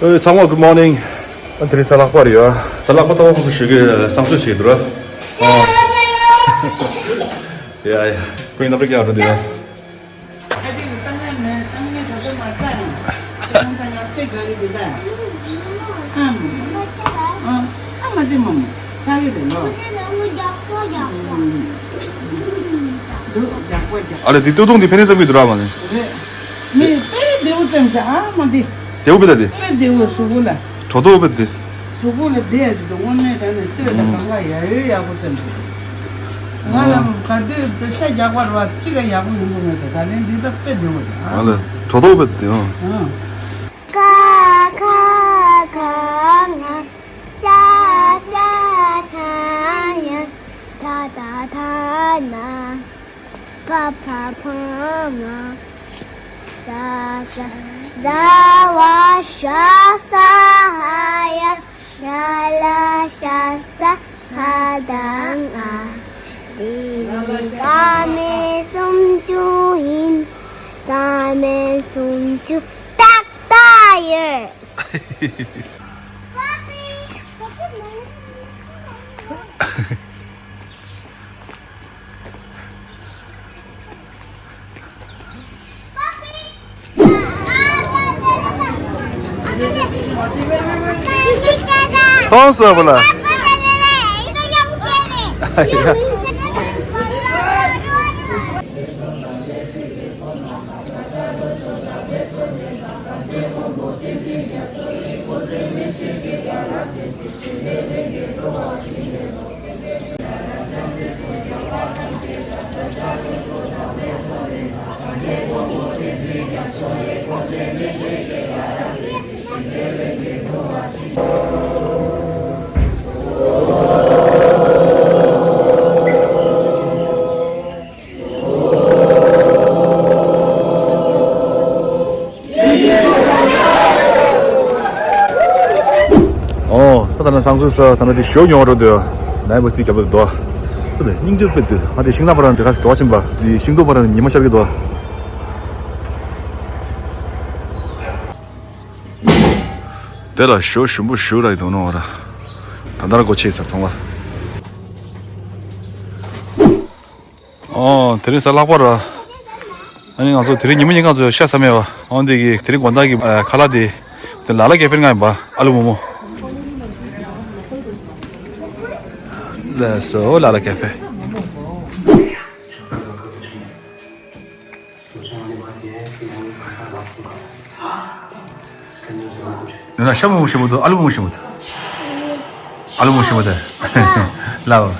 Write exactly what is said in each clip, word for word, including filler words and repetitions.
ཨེ། ཚང་མ་good morning། ཨ། དེ་རིང་གཟའ་ལྷག་པ་རེད་ཡ། གཟའ་ལྷག་པ་ལྟ་བུ་ཁོང་ཚོ་ཞོགས་ཀས་བསང་གསོལ་བྱེད་འདུག་ར། ཨ། ཡ་ཡ། ཁོང་གཉིས་རྣམ་པ་སྐྱེལ་འགྲོ་འདུག་ཡ། ཨ་ལེ། འདི་སྟོད་ཐུང་འདི་ཕན་ནུས་ཙམ་གྱི་འདུག་ར། མ་ནི་རེད། མི་དཔེ་བདེ་བོ་ཙམ་ཞིག་ཨ་མ་འདི། བདེ་བོ་དཔེ་ད་འདི། དཔེ་བདེ་བོ་གཟུགས་པོ་ལ། གྲོ་ཐོག་དཔེ་འདི། གཟུགས་པོ་ལ་བདེ་ཡ་ཞིག་འདུག་དངོས་གནས་དྲང་གནས་སྟོད་དང་གང་ག་ཡ་ཡོད་ཡག་པོ་ཙམ་ཞིག་ང་ལ་ག་དུས་འདི་ཤ་རྒྱགས་པ་རེད་བ། ཅི་ག་ཡག་པོ་ཡོང་གི་མེད་པས། ད་ལན་འདི་ད་དཔེ་བདེ་བོ་རེད་ཨ། ཨ་ལེ། གྲོ་ཐོག་དཔེ་འདི་ཨ། ཀ་ཁ་ག་ང་ཅ་ཅ་ཆ་ཡ། ད་ད་ད་ན། ཕ་ཕ་ཕ་ང་། ཙ་ཙ་ཟླ་བ་ཤ་ས་ཧ་ཡ། ར་ལ་ཤ་ས་ཧ་ད་ང་། འདི་ནི་ཀ་མད་སུམ་ཅུ་ཡིན། ཀ་མད་སུམ་ཅུ་ཏག་ཏག་ཡོད། གཏོང་སོ་བ་ལ། ཨོ། ད་ལྟ་ན་བསང་གསོལ་ས་ད་ན་དེ་ཞོ་ཉོ་བ་འགྲོ་འདོད། ནའི་བོ་སྟི་རྒྱབ་ཏུ་འདུག་ད་དེ་སྙིང་རྗེ་དཔེ་འདུག་ང་དེ་ཤིང་ནགས་པ་རང་འདྲེ་ཁ་ཞིག་འགྲོ་བ་ཕྱིན་པ། དེ་ཤིང་སྡོང་པ་རང་ཉི་མ་ཤར་གི་འདུག་དེ་ལ་ཞོ་ཞིམ་པོ་ཞིག་རག་གི་འདུག་ནོ་བ་ར། ད་ལྟ་ར་སྒོ་ཕྱེ་ས་ཚང་བ། ཨོ། དེ་རིང་གཟའ་ལྷག་པ་ར། ཨ་ནི་ང་ཚོ་དེ་རིང་ཉི་མ་ཉིན་གང་ཚོ་ཤ་ཟ་མེད་པ། ཨོ་འདི་གི་དེ་རིང་དགོང་དག་གི་ཨ་ཁ་ལག་དེ། དེ་ལ་ལ་ཀེ་ཧྥེ་ང་ཡིན་པ། ཨ་ལུ་མོ་མོ། ལགས་སོ་ལ་ལ་ཀེ་ཧྥེ། ཡང་ན་ཤ་མོ་མོ་ཞིམ་པོ་འདུག་ཨ་ལུ་མོ་མོ་ཞིམ་པོ་འདུག་ཨ་ལུ་མོ་ཞིམ་པོ་འདུག་ལའོ།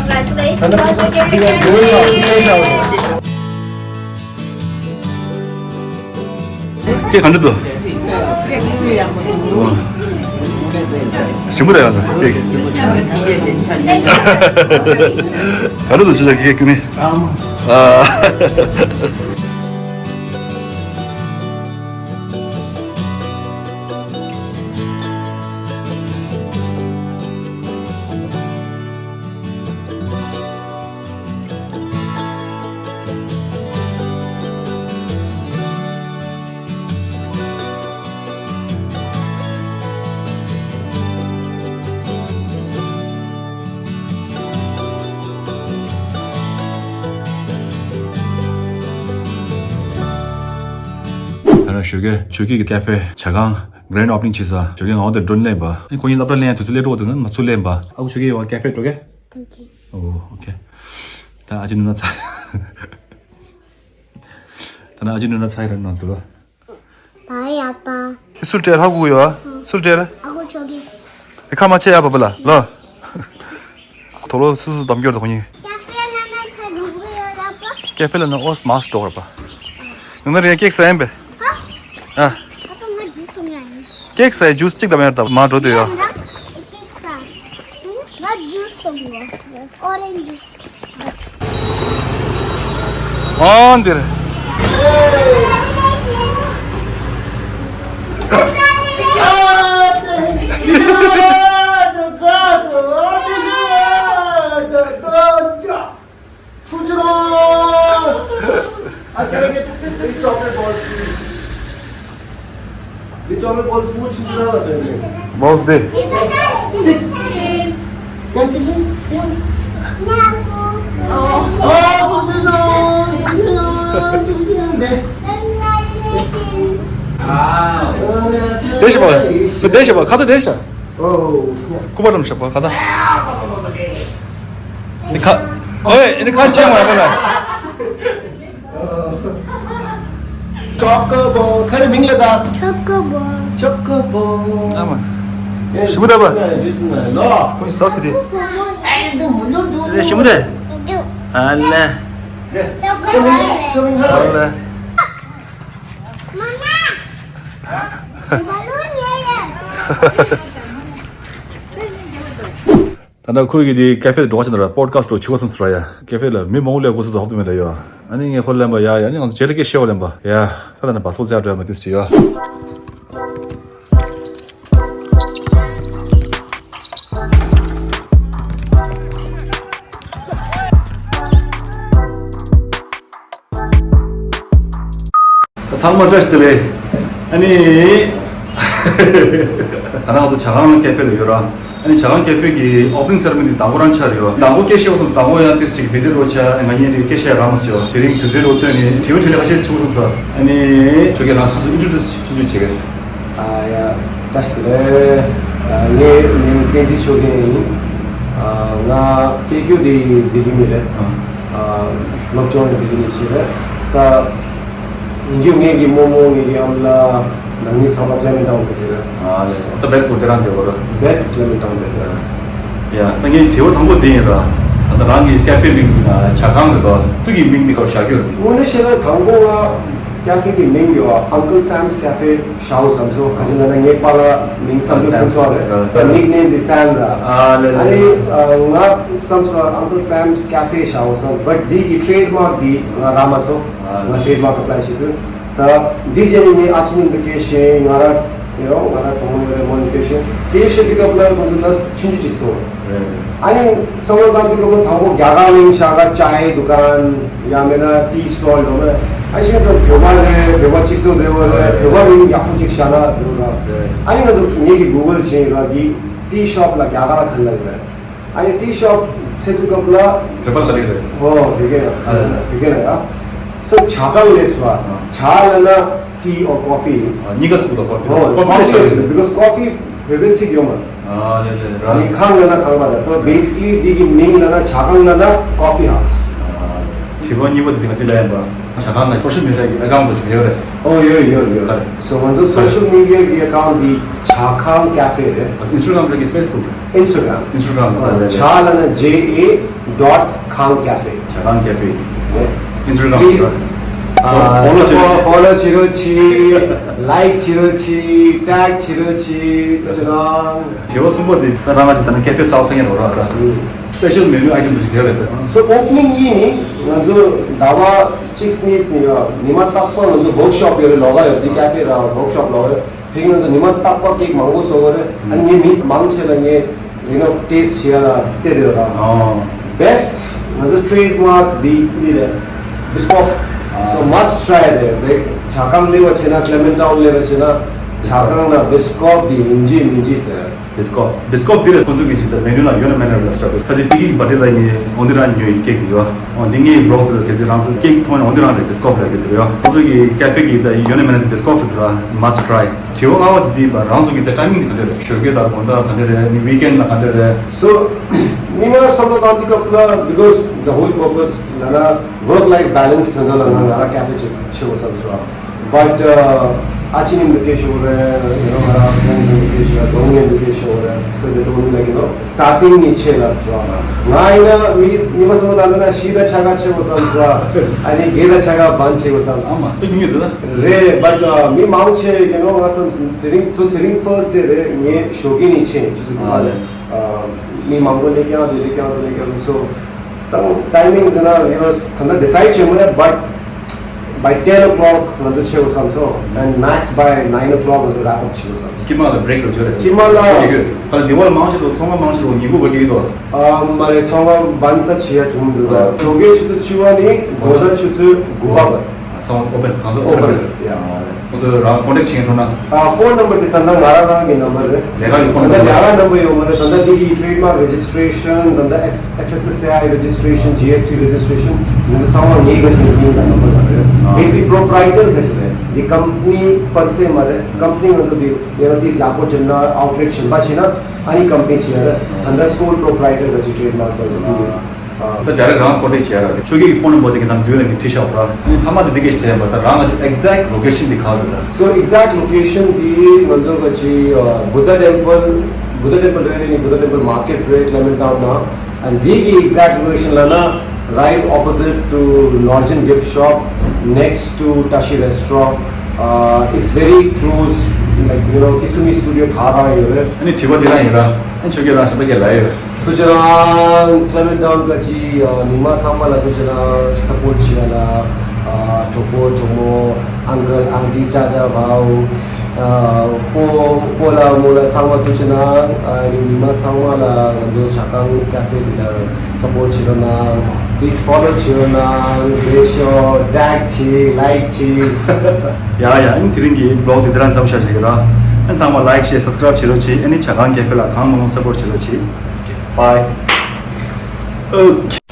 Congratulations once again. ཀེག་ག་འདྲ་འདུག་ཞིམ་པོ་རེད་ཡ། ཀེག་ག་འདྲ་འདུག་ཅི་ཞིག་ཀེག་ནི། ཨ། ད་ནང་ཞོགས་ཀས་ཆོས་སྐྱིད་ཀྱི་ཀ་ཧྥེ་ཇ་ཁང་grand opening བྱེད་ས། ཞོགས་ཀས་ང་འོ་དེར་drone ལེན་པ། ཨ་ཁོ་གཉིས་སློབ་གྲྭ་ལེན་ཡ་དུས་ཚོད་སླེབས་འགྲོ་འདུག་ན་མ་ཚུར་ལེན་པ། ཨ་ཁུ་ཆོས་སྐྱིད་ཡོང་བ་ཀ་ཧྥེ་འགྲོ་གས། ཨོ་ཨོ་ཁེ། ད་ཨ་ཅེ་ནུ་ན་ཚ། ད་ནི་ཨ་ཅེ་ནུ་ན་ཚ་ཡི་ར་ནང་དུ་ལོ། བ་ཡ་པ། སུལ་ཏྲེ་ཧ་གུ་ཡོ། སུལ་ཏྲེ་ར། ཨ་གུ་ཆོ་གི། ཁ་མ་ཆེ་ཡ་པ་པ་ལ་ལོ། དོ་ལོ་སུ་སུ་དམ་སྐྱོར་དང་ཉིན། ཀ་ཧྥེ་ལ་ན་ཁ་རུ་གུ་ཡོ་ལ་པ། ཀ་ཧྥེ་ལ་ན་ཨོས་མཱས་ཏོག་ར་པ། ཡང་ན་རེ་ཀེག་ས་ཡིན་པས། ཧ། ཨ། ཨ་པ་ང་ཇུས་གཏོང་ཡ་ཡིན། ཀེག་ས་ཇུས་གཅིག་དང་མེད་ད་མ་འགྲོ་དུས་ཡོ། ང་ཀེག་ས། ང་ཇུས་གཏོང་ཡོ། ཨོ་རེན་ཇུས། ཨོ་འདིར། Fujiwara! Ah, can I get big chocolate balls, please? Big chocolate balls, food, Fujiwara, sir. Balls de. Chick. Can chicken? Yeah. Oh, Fujiwara! Fujiwara! Fujiwara! Ah. Deixa, pô. Deixa, pô. Cadê deixa? Oh. Como é o nome, chapa? Cadê? ཁ། ཨོའེ། ཨེ་ནི་ཁ་ཆེ་མ་ཡིན་པ་ལ། ཅོ་ཀོ་བོ། ཁ་རེ་མིང་ལ་ད། ཅོ་ཀོ་བོ། ཅོ་ཀོ་བོ། ཨ་མ། ཞིམ་པོ་འདུག་པ། ཞིམ་པོ་འདུག་ལོ། ཁོང་སོ་སི་ཀི་དེ། ཞིམ་པོ་འདུག་ཨ་ལེ། ཨ་ལེ། ད་ནང་ཁོས་ཀྱི་དེ་ཀ་ཧྥེ་འགྲོ་ཆེན་ར་པོ་ཌི་ཁ་སི་ཊི་འགྲོ་ཆེ་བ་སོང་ཟེར་ཡ། ཀ་ཧྥེ་ལ་མི་མང་པོ་སླེབས་དགོས་སུ་ཧོབ་ཏུ་མེད་ལ་ཡོད། ཨ་ནི་ངས་ཁོ་ལེན་པ་ཡ་ཡ་ནི་ང་ཚོ་བྱེད་ལ་སྐད་ཤེས་བ་ལེན་པ་ཡ། ད་ལ་ནི་བ་སོ་ཙེ་ཨ་འགྲོ་ཡ་མ་དུས་སུ་ཡོད། ཚང་མ་བཀྲ་ཤིས་བདེ་ལེགས། ཨ་ནི། ད་ང་ཚོ་ཇ་ཁང་ཀ་ཧྥེ་ལ་ཡོད་ར། ཨ་ནི་ཇ་ཁང་ཀ་ཧྥེ་གི་ཨོ་པ་ནིང་སེ་རེ་མོ་ནི་དང་པོ་རང་ཆགས་ཡོད། དང་པོ་སྐད་ཆ་སོང་དང་པོ་ཡང་ཏིས་ཅིག་བི་ཟི་རོ་ཆ་ང་གཉིས་ནི་སྐད་ཆ་རང་མ་ཟེར་ཡོད། དེ་རིང་དུས་ཚོད་རོ་བཏོན་ནས་དྲི་བ་དྲིས་ལན་ཁ་ཤས་བྱུང་སོང་ས། ཨ་ནི་ཁྱོད་ཀྱིས་རང་སོ་སོ་ཨིན་ཊྲོ་ཌིའུ་སི་ཆུང་ཆུང་བྱེད་གས། ཨ་ཡ། བཀྲ་ཤིས་བདེ་ལེགས། ཨ་ངའི་མིང་བསྟན་འཛིན་ཆོས་རྒྱན་ཡིན། ཨ་ང་སྐྱེས་རྒྱུ་དེ་ལྡི་ལི་ནས་རེད། ཨ་སློབ་སྦྱོང་ཡང་ལྡི་ལི་ནས་བྱས་རེད། ད་ཡིན་རྒྱུ་ངེད་ཀྱི་རྨོ་མོ་ངེད་ཀྱི་ཨ་མ་ལགས་ནང་མི་ཚང་མ་ཀླེ་མེན་ཊའུན་དུ་བྱས་རེད། ཨ་ལེ། ད་བེད་ཁོ་དེ་རང་འདྲ་བོ་རེད། བེད་ཀླེ་མེན་ཊའུན་དུ་རེད། ཡ། ད་ངའི་དྲི་བ་དང་པོ་འདི་ཡིན་ར། ད་རང་གི་ཀ་ཧྥེ་མིང་ཇ་ཁང་རེད་དོ། ཚུ་གི་མིང་འདི་སྐབས་བཞག་རྒྱུ་རེད། དངོས་གནས་བཤད་ན་དང་པོ་ང་ཀ་ཧྥེ་གི་མིང་ཡོད། Uncle Sam's Cafe ཞའོ་བསམ་སོང་། ག་ཅི་ལབ་ན་ངའི་པཱ་ལགས་མིང་བསམ་སོང་ཕུན་ཚོགས་རེད། ད་ནིག་ནེམ་འདི་སེམ་ར། ཨ་ལེ་ལེ། ཨ་ནི་ང་བསམ་སོང་Uncle Sam's Cafe ཞའོ་བསམ། བཊ་འདི་གི་ཊེ་རེཌ་མཱག་འདི་ང་རག་མ་སོང་། ང་ཊེ་རེཌ་མཱག་ཨེབ་ལའི་བྱེད་དུས། ད་འདི་རྗེས་ནས་ངས་ཨ་ཅེ་ནི་འདི་སྐད་བཤད། ང་ར་ཡོད་རོགས། ང་ར་གྲོགས་མོ་ཡོད་རེད་མོ་ནི་སྐད་བཤད། སྐད་བཤད་དུས་སྐབས་ལ་ཁོང་ཚོ་ལ་ཆུང་ཆུང་ཅིག་སོང་། ཨ་ནི་བསམ་བློ་བཏང་དུས་སྐབས་ལ་དང་པོ་རྒྱ་གར་མིང་བཞག་ག་ཅའི་དུ་ཀན་ཡང་མིན་ན་ཊི་སི་ཊོལ་འདྲ་བོ། ཨ་ནི་ཤེས་ཚོད་བོད་པ་རེད། བོད་པ་གཅིག་སོང་བསྡད་ཡོད་རེད། བོད་པ་མིང་ཡག་པོ་ཅིག་བཞག་ན་འདུག་ར། ཨ་ནི་ང་ཚོ་ངེད་ཀྱི་གུ་གལ་བྱས་ར་འདི་ཊི་ཤོབ་ལ་རྒྱ་གར་ཁ་ལ་ཡོད་རེད། ཨ་ནི་ཊི་ཤོབ་ཟེར་དུས་སྐབས་ལ། བོད་པ་ས་རིག་རེད། ཨོ་བོད་སྐད་ཡ། ཨ་རེད། བོད་སྐད་ལ་ཡ། སོ་ཇ་ཁང་ལས་སུ་བ། ཇ་ལབ་ན་tea or coffee ཡིན། གཉིས་ཀ་ཚུགས་པ་ཀོ་ཧྥི། ཨོ་ཀོ་ཧྥི་ལས་ཇ་ཡོད། Because coffee བོད་པའི་ཚིག་ཡོད་མ། ཨ་ལེ་ལེ་ར། ཨ་ནི་ཁང་ལབ་ན་ཁང་པ་རེད། ད་basically འདི་གི་མིང་ལབ་ན་ཇ་ཁང་ལབ་ན་coffee house། དྲི་བ་གཉིས་པ་འདི་ང་འདི་ལ་ཡིན་པ། ཇ་ཁང་ལ་སོ་ཤལ་མི་ཌི་ཡ་གི་ཨེ་ཀའུན་ཊི་ཞིག་ཡོད་རེད། ཨོ་ཡོད་ཡོད་ཡོད། ཧ་རེད། སོ་ང་ཚོ་སོ་ཤལ་མི་ཌི་ཡ་གི་ཨེ་ཀའུན་ཊི་འདི་ཇ་ཁང་ཀ་ཧྥེ་རེད། ཨིན་སི་ཊ་གྷ་རམ་རེད་ཀྱི་ཕེ་སི་བུག་རེད། Instagram Instagram ལ་ལ་ཇ་ལབ་ན་J A dot Khang Cafe. ཇ་ཁང་ཀ་ཧྥེ། Instagram please follow བྱེད་རོགས། Follow བྱེད་རོགས་གྱིས། Like བྱེད་རོགས་གྱིས། Tag བྱེད་རོགས་གྱིས། ཐུགས་རྗེ་གནང་། དྲི་བ་གསུམ་པ་འདི་ད་རང་ང་ཅིག་ད་ནི་ཀ་ཧྥེ་གསར་པ་སེང་གེ་རོ་ར་ད། Special menu item དུ་ཞིག་རྒྱབ་ཡོད་དེ། So opening ཡིན། ང་ཚོ་ཟླ་བ་གཅིག་གཉིས་ནས་ཉི་མ་རྟག་པར་ང་ཚོ་workshop ཡོད་རེད། ལོགས་ཀ་ཡོད་འདི་ཀ་ཧྥེ་ར་workshop ལོགས་ཡོད། དེ་ང་ཚོ་ཉི་མ་རྟག་པར་ཀེག་མང་པོ་བཟོ་གི་རེད། ཨ་ནི་ངས་མི་མང་ཆེ་ལ་ངས་you know taste བྱེད་ཡ་ལ་བལྟས་བསྡད་ཡོད་ར། Best ང་ཚོ་trademark འདི་འདི་རེད། Biscoff so must try རེད། ཇ་ཁང་སླེབས་པ་བྱས་ན་Clement Town སླེབས་པ་བྱས་ན། ཇ་ཁང་ལ་བིས་ཀོབ་དེ་ཡིན་གཅིག་མིན་གཅིག་ཟེར། བིས་ཀོབ། བིས་ཀོབ་དེ་ལ་ཁོ་ཚོ་གི་ཞིག་ད་མེ་ནུ་ལ་ཡོད་ན་མེད་ན་རེ་སྟོར་བིས། ཁ་ཚིག་པི་ཀི་གི་བར་ཌེ་ལ་ཡིན་འོ་འདི་རང་ཉོ་ཡི་ཀེག་དེ་ཡོད། འོ་འདི་ངའི་བི་ལོག་དེ་ལ་གལ་སྲིད་རང་ཚོ་ཀེག་མཐོང་ན་འོ་འདི་རང་རེད། བིས་ཀོབ་རེད་གི་དེ་ཡོད། ཁོ་ཚོ་གི་ཀེ་ཕེ་གི་ད་ཡོད་ན་མེད་ན་བིས་ཀོབ་དེ་ར་མ་སི་ཊི་ཊི་རའི། དྲི་བ་ལྔ་པ་དེ་དེ་རང་ཚོ་གི་ད་ཊའི་མིང་དེ་ག་འདྲ་རེད། ཞོགས་ཀས་དང་དགོང་དག་ག་འདྲ་རེད། ནི་ཝིག་ཨེན་ལ་ག་འདྲ་རེད། སོ་ཉི་མ་སོང་ལ་དང་དེ་སྐབས་ལ་because the whole purpose ལ་ན་work life balance ཐོན་ད་ལ་ན་ང་ར་ཀེ་ཕེ་ཆེ་ཆེ་བོ་བསམ་སོང་། བཊ་ཨ་ཅི་ནི་མི་ཀེ་ཤོ་རེད། ཡོ་ང་ར་ཕྲེན་ཌི་མི་ཀེ་ཤོ་རེད། དོ་མི་མི་ཀེ་ཤོ་རེད། སོ་དེ་དོ་མི་ལ་གི་ནོ་སི་ཊར་ཊིང་ནི་ཆེ་ལ་སོང་། ང་ཡིན་ན་མི་ཉི་མ་སོང་ལ་དང་ན་ཤི་ད་ཆ་ག་ཆེ་བོ་བསམ་སོང་། ཨ་ནི་དགེ་ད་ཆ་ག་བན་ཆེ་བོ་བསམ་སོང་། ཨ་མ་དེ་མི་ཡོད་ད། རེད། བཊ་མི་མང་ཆེ་གི་ནོ་ང་བསམ་སོང་དེ་རིང་ཚོ་དེ་རིང་ཕར་སི་ཌེ་རེད། ངས་ཞོགས་ཀས་ནི་ཆེ་ཆུ་ཚོད་ཀྱི་མ་རེད། མི་མང་པོ་ལས་ཀྱང་དེ་ལས་ཀྱང་དེ་ལས་ཀྱང་སོ། དང་ཊའི་མིང་དེ་ན་ཡོ་ད་ལྟ་ཌི་སའིཌ་བྱེད་མི་རེད། བཊ་by ten o'clock ང་ཚོ་ཆེ་བོ་བསམ་སོང་། and max by nine o'clock ང་ཚོ་རེབ་ཨབ་བྱེད་བསམ་སོང་། ཁྱི་མ་ལ་བྷི་རེག་ལ་བྱོས་རེད། ཁྱི་མ་ལ་ཁ་ལ་དེ་བ་ལ་མང་ཆེ་དོ་ཚོང་པ་མང་ཆེ་དོ་ཉིན་གུང་བ་གི་དོ། ཨ་མ་རེད། ཚོང་པ་བན་ད་བྱེད་ཡ་བྱུང་མི་འདུག་ད། ཞོགས་ཀའི་ཆུ་ཚོད་བཅུ་པ་ནི་དགོང་དག་ཆུ་ཚོད་དགུ་པ་བར། ཚང་མ་ཨོ་པན་གང་ཚོ་ཨོ་པན་ཡ། ཁོ་ཚོ་རང་ཀོན་ཊེག་བྱེད་འགྲོ་ན། ཨ་ཕོན་ནམ་བར་དེ་ད་ལྟ་ང་རང་རང་གི་ནམ་བར་རེད། ལས་ཀ་ཡོད་ད་ལྟ་ལས་ཀ་ནམ་བར་ཡོད་མ་རེད། ད་ལྟ་འདི་གི་ཊི་རེཌ་མཱརཀ་རེ་ཇི་སི་ཊི་རེ་ཤན། ད་ལྟ་ཨེཕ་ཨེཕ་ཨེས་ཨེས་ཨེ་ཨའི་རེ་ཇི་སི་ཊི་རེ་ཤན། ཇི་ཨེས་ཊི་རེ་ཇི་སི་ཊི་རེ་ཤན། འདི་ཚོ་ཚང་མ་ངའི་ག་ཞིག་ཡིན་ད་ནམ་བར་མ་རེད། ཨ། བེ་སི་ཀ་ལི་པོ་རོ་པ་རའི་ཊར་ག་ཞིག་རེད། འདི་ཀམ་པ་ནི་པར་སེ་མ་རེད། ཀམ་པ་ནི་ང་ཚོ་འདི་ཡང་ན་འདི་ཡག་པོ་བྱེད་ན་ཨའུ་ཊི་ལེཊ་གཞན་པ་བྱེད་ན་ཨ་ནི་ཀམ་པ་ནི་བྱེད་ཡ་རེད། ད་ལྟ་སོལ་པོ་རོ་པ་རའི་ཊར་ག་ཅིག་ཊི་རེཌ་མཱརཀ་ག་ཅིག་འདི་ཡོད། ད་ཌའི་རེག་རང་ཀོན་ཊེག་བྱེད་ཡ་ར། ཆོས་སྐྱིད་ཀྱི་ཕོན་ནམ་བར་དེ་གི་དང་དུས་ལ་ངས་ཁྲིད་ཤག་ར། ཨ་ནི་མཐའ་མ་དེ་འདི་གས་བྱས་པ་ད་རང་ང་ཚོ་ཨེག་ཛེག་ལོ་ཀེ་ཤན་དེ་ག་རེད་ད། So exact location དེ་ང་ཚོ་ག་ཅི་བུདྡྷ་ཊེམ་པལ། བུདྡྷ་ཊེམ་པལ་རེད་ནི་བུདྡྷ་ཊེམ་པལ་མར་ཀེཊ་རེད། ཀླེ་མེན་ཊའུན་ན། And དེ་གི་exact location ལ་ན་right opposite to Lorjin gift shop, next to Tashi restaurant. Uh, it's very close, like, you know, Kisumi Studio ག་རང་ཡོད་རེད། ཨ་ནི་དྲི་བ་འདི་རང་ཡིན་ར། ཨ་ནི་ཆོས་སྐྱིད་རང་གཞན་པ་སྐད་ལ་ཡོད། ཐུགས་རྗེ་གནང་། ཀླེ་མེན་ཊའུན་ག་ཅི་ཉི་མ་ཚང་མ་ལ་ཐུགས་རྗེ་གནང་། སཔོརྚ་བྱེད་ཡ་ལ་གྲོགས་པོ་གྲོགས་མོ་ཨང་ཀལ་ཨང་ཊི་ཅ་ཅ་བའོ་སྤོ་སྤོ་ལགས་རྨོ་ལགས་ཚང་མ་ཐུགས་རྗེ་གནང་། ཨ་ནི་ཉི་མ་ཚང་མ་ལ་ང་ཚོ་ཇ་ཁང་ཀ་ཕེ་འདི་ལ་སཔོརྚ་བྱེད་རོགས་གནང་། པི་ལི་སི་ཕོ་ལོ་བྱེད་རོགས་གནང་། རེ་ཤོ་ཊེག་བྱེད། ལའིཀ་བྱེད། ཡ་ཡ། ཨ་ནི་དེ་རིང་གི་བི་ལོག་འདི་དེ་རང་མཚམས་བཞག་བྱེད་ཀྱི་ར། ཨ་ནི་ཚང་མ་ལའིཀ་ཤེར་སབ་སི་ཀ་རའིབ་བྱེད་རོགས་བྱེད། ཨ་ནི་ཇ་ཁང་ཀ་ཕེ་ལ་གང་མང་མང་སཔོརྚ་བྱེད་རོགས་བྱེད། Bye. Okay.